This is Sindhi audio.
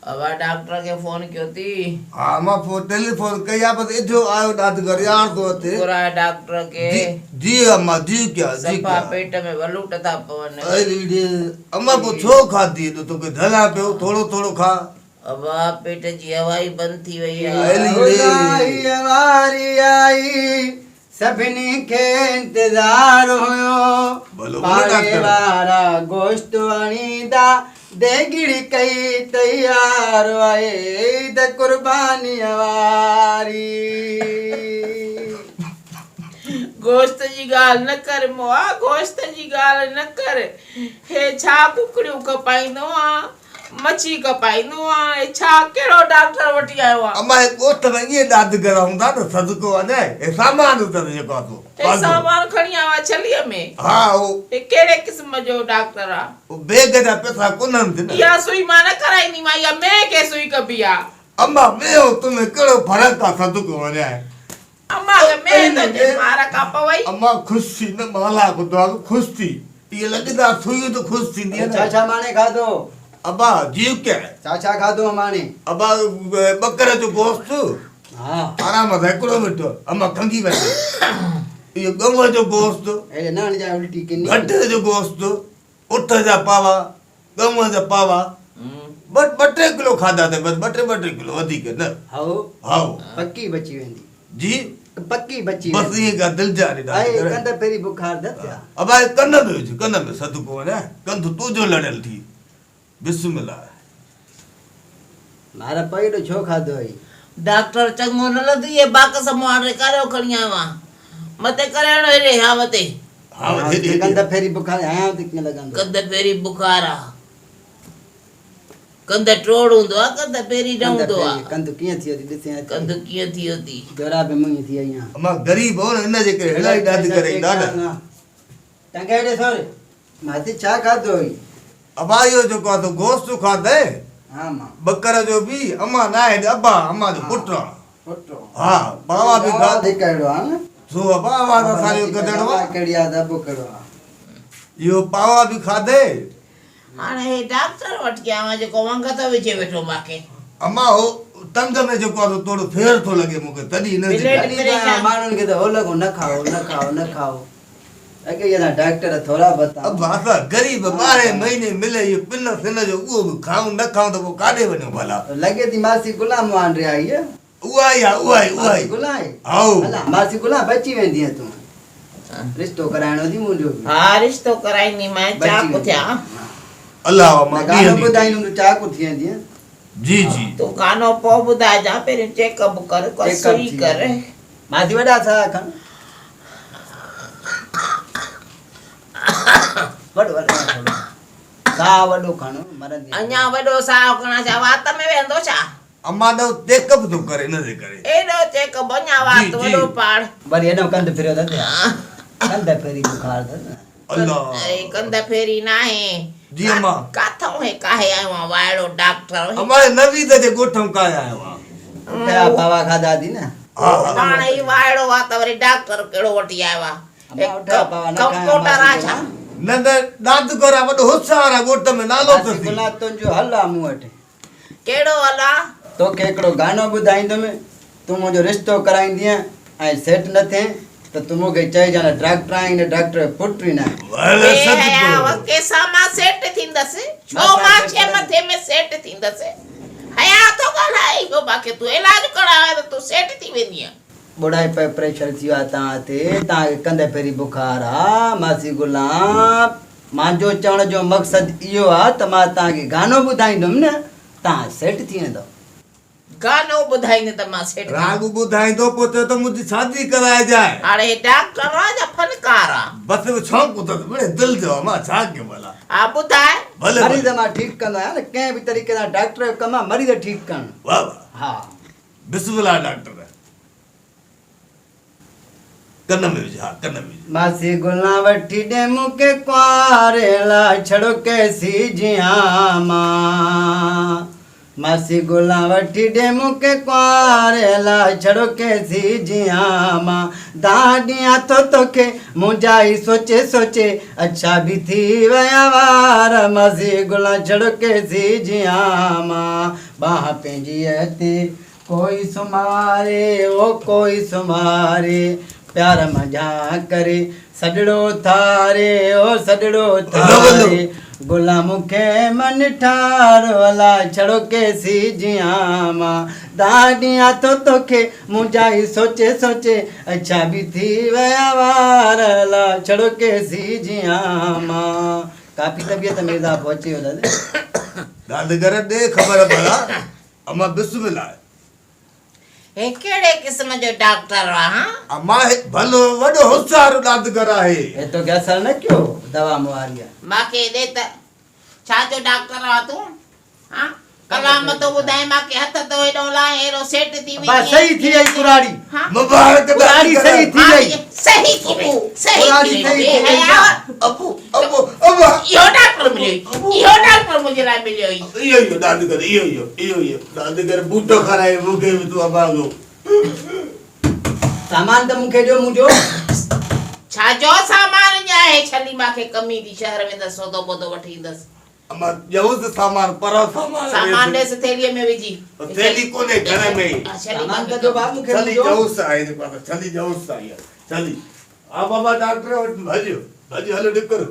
ابا ڊاڪٽر کي فون ڪيو ٿي. ها مان فون ٽيليفون ڪئي آ بس اجهو آيو ڏاڌگر ياڻ ٿو اچي. گهراء ڊاڪٽر کي. جي جي اما جي ڪيا جي صفا ڪيا. پيٽ ۾ ولوٽ ٿا پون. اري ڙي اما پوء ڇو کاڌي ايڏو توکي جهلان پيو ٿورو ٿورو کاء. ابا پيٽ جي هوا ئي بند ٿي وئي آ. اري ڙي. ادائيء واري آئي سڀني کي انتظار هيو. ڀلو ڀلو پاڙي ڊاڪٽر. وارا گوشت آڻيندا، ديڳڙي ڪئي تيار آهي عيد قربانيء واري. گوشت جي ڳالهه نه ڪر موئا، گوشت جي ڳالهه نه ڪر. هي ڇا ڪڪڙيون کپائيندو آن، مڇي کپائيندو آن، هي ڇا ڪهڙو ڊاڪٽر وٺي آيو آن. اما هي ڳوٺ ۾ ائين ڏاڌگر هوندا نه صدقو وڃائي هي سامان اٿس جيڪو آ سو هي پنهنجو. سامان کڻي آيو آ ڇليء ۾. ها هو. هي ڪهڙي قسم جو ڊاڪٽر آ. هو بيگ جا پئسا ڪونهن ٿي نه. اها سوئي مان نه ڪرائينديمان اها مينهن کي سوئي ڪبي آ. اما مينهن ۽ تو ۾ ڪهڙو فرق آ صدقو وڃائي. اما کي مينهن ٿو چئي مار ڪا پوئي. اما خوش ٿي نه مالا ٻڌو آ خوش ٿي ايئن لڳندا سوئي ته خوش ٿيندي آ نه. ڇا ڇا ماڻي کاڌو؟ ابا جيو ڪيا هي. ڇا ڇا کاڌو اماڻي؟ ابا ٻڪر جو گوشت. ها. آرام سان هڪڙو منٽ اما کنگهي وڃي. اهو ڳئون جو گوشت. اهڙي نه هڻجانء الٽي ڪني. گڍ جو گوشت، اٺ جا پاوا، ڳئون جا پاوا. ٻه ٻه ٽي ڪلو کاڌا اٿئي بس ٻه ٽي ٻه ٽي ڪلو وڌيڪ نه. هائو. هائو. پڪي بچي ويندي. جي. پڪي بچي بس ويندي. ائين ڪا دل جا ڏي اي ڊاڪٽر. ڪنڌ ڦري بخار نه ٿيا. ابا هي ڪن ۾ وجهه ڪن ۾ صدقو وڃان ڪنڌ تنهنجو لڙيل ٿي بسم الله. مارا پوء ايڏو ڇو کاڌو هئي. ڊاڪٽر چڱو نه لڌو اهي باڪس مون آرڊر ڪاريو کڻي آيو آهيان مٿي ڪري هڻ هيڏي ها مٿي. ها هيڏي هيڏي. ڪنڌ ڦيري بخار هنيان ته ڪيئن لڳندو. ڪنڌ ڦيري بخار آ. ڪنڌ ٽوڙ هوندو آ ڪنڌ ڦيري نه هوندو آ. ڪنڌ ڪيئن ٿي ويو ڏسين اچي. ڪنڌ ڪيئن ٿي ويو ٿي. جوراب منهن ٿي آئي آن. امان غريب هو نه ان جي ڪري هڙا ئي ڏاڍ ڪري ايندا نه. ٽنگ هيڏي سور. ماسي ڇا کاڌو هئي؟ ابا اهو جيڪو آ سو گوشت کاڌئي. ها مان. ٻڪر جو به امان ناهي هيڏي ابا امان جو پٽ آ. پٽ ها پاوا به کاڌ. آواز هڪ اهڙو آ نه. سو ابا آواز اسان جو هڪ جهڙو آ. ڪهڙي آ ته ابو ڪهڙو آ. اهو پاوا به کاڌئي. هاڻي هي ڊاڪٽر وٽ ڪيان مان جيڪو ونگ ٿو وجهي ويٺو ماکي. اما هو تنگ ۾ جيڪو آ سو توڙ ڦير ٿو لڳي مونکي تڏهن هن جي بليڊ ڪري. پريشان. ماڻهن کي ته هو لڳو نه کائو نه کائو نه کائو اڳي ئي اسان ڊاڪٽر ٿورا ڀتا. ابا اسان غريب ٻارهين مهيني ملي اهو پن سن جو اهو به کائون نه کائون ته پوء ڪاڏي وڃون ڀلا. لڳي ٿي ماسي گلان مون آنڊري آئي. اها ئي آ اها ئي اها ئي. ماسي گلان آئي. هائو. هلا ماسي گلان بچي ويندينء تون. رشتو ڪرائڻو ٿي منهنجو به. ها رشتو ڪرائينديمانء چاق ٿيان. الله مان گانو ڏينهن ڏيندي. ٻڌائيندم تون چاق ٿي ويندينء. جي جي. تون گانو پوء ٻڌائجان پهريون چيڪ اپ ڪر ڪا سوئي ڪر. ماسي وڏا ساهه کڻ. وڏو وڏو ٿورو ساهه وڏو کڻ مرندين. اڃا وڏو ساهه کڻان ڇا وات ۾ ويهندو ڇا. امان ڏانهن چيڪ اپ ٿو ڪري ان جي ڪري. ايڏو چيڪ اپ اڃا وات وڏو پاڙ. وري ايڏو ڪنڌ ڦريو اٿس يا ڪنڌ ڦيري بخار اٿس نه. الله. ڪنڌ ڦيري ناهي. جي امان. ڪاٿئون هي ڪاهي آيو آن وائڙو ڊاڪٽر. امان هي نويد جي ڳوٺئون ڪاهي آيو آن. اٺيا پاوا کاڌا ٿي نه. ها ها. پاڻ هي وائڙو آ ته وري ڊاڪٽر ڪهڙو وٺي آيو آ. امان اٺيا پاوا نه کائي ڪمپوٽر آ ڇا. نه نه ڏاڌ گهر آ وڏو هوشيار آ ڳوٺ ۾ نالو اٿس. ماسي گلان تنهنجو حل آ مون وٽ. ڪهڙو الا؟ توکي هڪڙو گانو ٻڌائيندم، تون منهنجو رشتو ڪرائيندينء ۽ سيٽ نه ٿئين ته تون مون کي چئجان نه ڊاڪٽر آهين نه ڊاڪٽر جو پٽ ئي ناهين. بي حيا وڪي سان مان سيٽ ٿيندس، ڇو مان ڇي مٿي ۾ سيٽ ٿيندس؟ حيا ٿو ڳالهائي اهو باقي تون علاج ڪرائي آ ته تون سيٽ ٿي ويندينء. ٻوڙائي پئي پريشر ٿي ويو آ توهان تي، توهان کي ڪنڌ ڦري بخار آ، ماسي گلان. مانجو چوڻ جو مقصد اهو آ ته مان توهان کي گانو ٻڌائيندم نه توهان سيٽ ٿي ويندؤ. گانو ٻڌائيندين ته مان سيٽ ٿي. راڳ ٻڌائيندو پوء چئو ته منهنجي شادي ڪرائجانء. هاڻي هي ڊاڪٽر آ يا فنڪار آ. بس شوق اٿس مڙئي دل جو آ مان ڇا ڪيان ڀلا. ها ٻڌاء. ڀلي ڀلي. مريض مان ٺيڪ ڪندو آهيان نه ڪنهن به طريقي سان ڊاڪٽر جو ڪم آ مريض ٺيڪ ڪرڻ. واه واه. ها. بسم الله ڊاڪٽر. ڪن ۾ وجهه ها ڪن ۾ وجهه. ماسي گلان وٺي ڏي مون کي ڪنواري لا ڇڙو ڪيسي جيان مان ماسي گلان وٺي ڏي مون کي ڪنواري لا ڇڙو ڪيسي جيان مان دانهن ڏيان ٿو توکي منهنجا ئي سوچي سوچي اڇا به ٿي ويا وار ماسي گلان ڇڙو ڪيسي جيان مان. ٻانهن پنهنجيء تي ڪوئي سمهاري او ڪوئي سمهاري پيار منجهان ڪري سڏڙو ٿاري او سڏڙو ٿاري گلا مون کي من ٺار الا ڇڙو ڪيسي جيان مان دانهن ڏيان ٿو توکي منهنجا ئي سوچي سوچي اڇا به ٿي ويا وار الا ڇڙو ڪيسي جيان مان ڪافي طبيعت ۾ اضافو اچي ويو دادا. رانديگر ڏي خبر ڀلا اما بسم الله. هي ڪهڙي قسم جو ڊاڪٽر آ هان. اما هي ڀلو وڏو هوشيار رانديگر آهي. هي توکي اثر نه ڪيو دوا مون واري آ. ماکي ڏي ته ڇا جو ڊاڪٽر آ تون هان ڪلام ٿو ٻڌائين ماکي هٿ ٿو هيڏو لائين هيڏو سيٽ ٿي ويندين. بس صحيح ٿي وئي ڪراڙي. هان. مبارڪ ڪراڙي صحيح ٿي وئي. صحيح ٿي وئي صحيح ٿي وئي بي حيا. ابو ابو ابو. اهو ڊاڪٽر مليو ئي اهو ڊاڪٽر منهنجي لاء مليو ئي. اهو اهو ڏاند ڪر اهو اهو اهو اهو ڏاند ڪر بوٽو کارائي مون کي به تون اڀاڳو. سامان ته مون کي ڏيو منهنجو. ڇا جو سامان اڃا آهي ڇلي مان کي ڪم ايندي شهر ويندس سودو بودو وٺي ايندس. اما ڏيوس سامان پر سامان سامان ڏيس ٿيلهي ۾ وجهي. ٿيلهي ڪونهي گهر ۾ ئي. سامان ته ڏيو باب مون کي ڇلي جوس آهي پاڻ ڇلي جوس آئي ڇلي. ها بابا ڊاڪٽر وٽ ڀڄ ڀڄ هل نڪر.